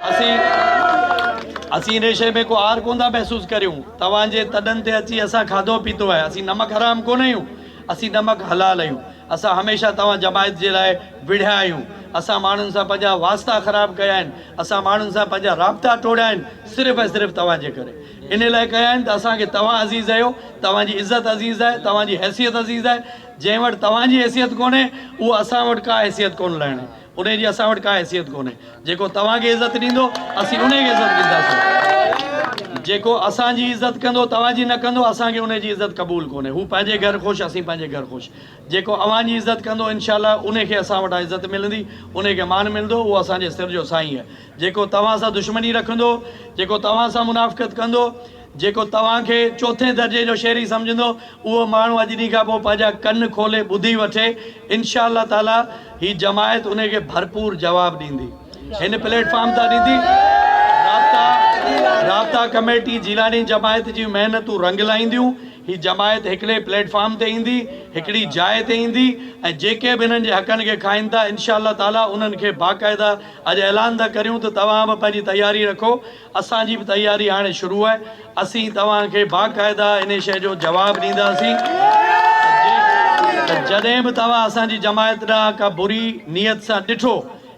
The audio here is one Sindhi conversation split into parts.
اسين اسين انهي شيء ۾ ڪو عار ڪونه ٿا محسوس ڪريون. توهان جي تڏن تي اچي اسان کاڌو پيتو آهي. اسين نمڪ حرام ڪونه آهيون. اسين نمڪ حلال آهيون. اسان هميشه توهان جماعت جي لاء وڙهيا آهيون. اسان ماڻهن سان پنهنجا واسطا خراب ڪيا آهن. اسان ماڻهن سان پنهنجا رابطا ٽوڙيا آهن صرف ۽ صرف توهان جي ڪري. انهي لاء ڪيا آهن ته اسان کي توهان عزيز آهيو، توهان جي عزت عزيز آهي، توهان جي حيثيت عزيز آهي. جنهن وٽ توهان جي حيثيت ڪونهي، اهو اسان وٽ ڪا حيثيت ڪونه لهڻي. انهي جي اسان وٽ ڪا حيثيت ڪونهي. جيڪو توهان کي عزت ڏيندو، اسين انهي کي عزت ڏينداسون. جيڪو اسان جي عزت ڪندو، توهان جي نه ڪندو، اسان کي انهي جي عزت قبول ڪونهي. هو پنهنجي گهر خوش، اسين پنهنجي گهر خوش. جيڪو اوهان جي عزت ڪندو، انشاء الله انهي کي اسان وٽان عزت ملندي، انهي کي مان ملندو، اهو اسان جي سر جو سائين آهي. جيڪو توهان سان دشمني رکندو، جيڪو توهان سان منافقت ڪندو، جيڪو توهان کي چوٿين درجي جو شهري سمجهندو، اهو ماڻهو اڄ ڏينهن کان پوء پنهنجا ڪن کولي ٻڌي وٺي، انشاء الله تعاليٰ هي جماعت انهي کي ڀرپور جواب ڏيندي. هن پليٽ فارم تان ڏيندي. رابطا رابطا ڪميٽي جيلاني جماعت جون محنتون رنگ لائينديون. هي جماعت هڪڙي پليٽ فارم تي ايندي، هڪڙي جاء تي ايندي ۽ جيڪي به هنن جي حقن کي کائين ٿا انشاء الله تعاليٰ انهن کي باقاعده اڄ اعلان ٿا ڪريون ته توهان به پنهنجي تياري رکو اسان جي به تياري هاڻي شروع آهي، اسين توهان کي باقاعده انهي شيء جو جواب ڏينداسين ته جڏهن به توهان اسان جي جماعت ڏانهن ڪا بري نيت سان ڏٺو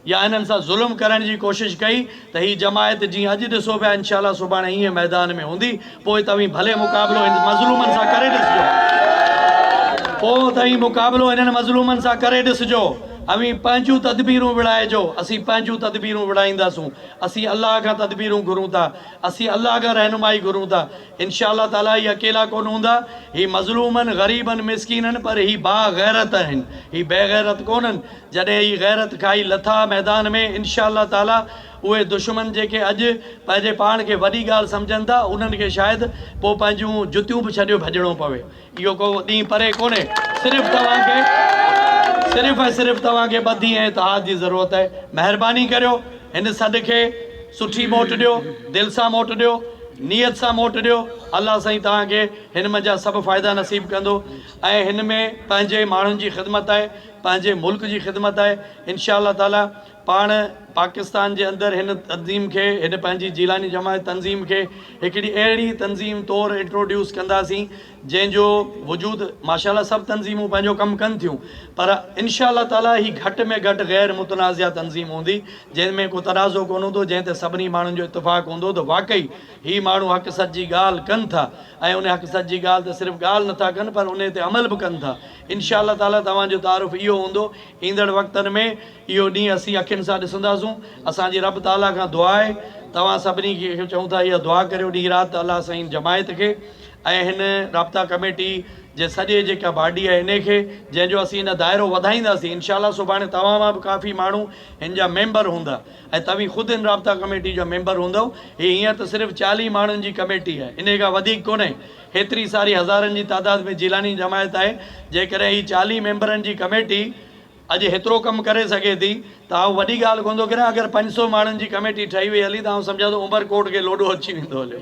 يا انهن سان ظلم ڪرڻ جي ڪوشش ڪئي ته هي جماعت جيئن اڄ ڏسو پيا انشاء الله سڀاڻي ائين ميدان ۾ هوندي پوء توهين ڀلي مقابلو هن مظلومن سان ڪري ڏسجو پوء توهين مقابلو هنن مظلومن سان ڪري ڏسجو اوهين پنهنجون تدبيرون وڙهائجو اسين پنهنجون تدبيرون وڙهائينداسون اسين الله کان تدبيرون گهرون ٿا، اسين الله کان رهنمائي گهرون ٿا، انشاء الله تعاليٰ هي اڪيلا ڪونه هوندا، هي مظلوم آهن، غريب آهن، مسڪين آهن پر هي با غيرت آهن، هي بي غيرت ڪونهن، جڏهن هي غيرت کائي لٿا ميدان ۾ انشاء الله تعاليٰ اهي دشمن جيڪي اڄ پنهنجي پاڻ کي وڏي ڳالهه سمجهن ٿا انهن کي شايد پوء پنهنجون جتيون به ڇڏيو ڀڄڻو پوي. اهو ڪو ڏينهن پري ڪونهي. صرف توهان کي صرف ۽ صرف توهان کي ٻڌي ۽ اتحاد جي ضرورت آهي. مهرباني ڪريو هن سڏ کي سٺي موٽ ڏيو، دل سان موٽ ڏيو، نيت سان موٽ ڏيو. الله سائين توهان کي هن منجهان سڀ فائدا نصيب ڪندو ۽ هن ۾ پنهنجي ماڻهن جي خدمت آهي، پنهنجي ملڪ جي خدمت آهي. انشاء الله تعالي پاڻ پاڪستان جي اندر هن تنظيم کي هن پنهنجي جيلاني جماعت تنظيم کي هڪڙي اهڙي تنظيم طور انٽروڊيوس ڪنداسين جنهن جو وجود ماشاء الله سڀ تنظيمون پنهنجو ڪم ڪن ٿيون پر انشاء الله تعالي هي گهٽ ۾ گهٽ غير متنازعه تنظيم هوندي جنهن ۾ ڪو تنازعو ڪونه هوندو جنهن تي سڀني ماڻهن جو اتفاق هوندو ته واقعي هي ماڻهو حق سچ جي ڳالهه ڪن ٿا ۽ ان حق سچ جي ڳالهه تي صرف ڳالهه نٿا ڪن پر انهي تي عمل به ڪن ٿا انشاء الله تعالي توهان جو تعارف اهو هوندو ايندڙ وقتن ۾ اهو ڏينهن اسين اکين سان ڏسنداسون. اسان جي رب تعاليٰ کان دعا آهي. توهان سڀني کي چئون ٿا اها دعا ڪريو ڏينهن رات ته الله سائين جماعت کي ۽ هن رابطا ڪميٽي جي سڄي جيڪا باڊي آهي انهي کي جنهن جو اسين هن دائرو وڌائينداسين انشاء الله سڀاڻي توهان مان به ڪافي ماڻهو هن جا ميمبر هوندا ۽ توهين خود هن رابطا ڪميٽي جا ميمبر هوندؤ. هي هينئر ته صرف 40 ماڻهن جي ڪميٽي آهي انهي کان وڌيڪ ڪونهي. هيتري ساري هزارن جي تعداد ۾ جيلاني جماعت آهي جيڪڏهن هي 40 ميمبرن جي ڪميٽي اڄ هيترو ڪم ڪري سگهي ٿي ته آئون وڏي ڳالهه ڪونه ٿو ڪريان اگر 500 ماڻهن جي ڪميٽي ٺهي وئي هلي ته آئون سمجهان ٿو عمرڪوٽ کي لوڏو اچي ويندو هليو.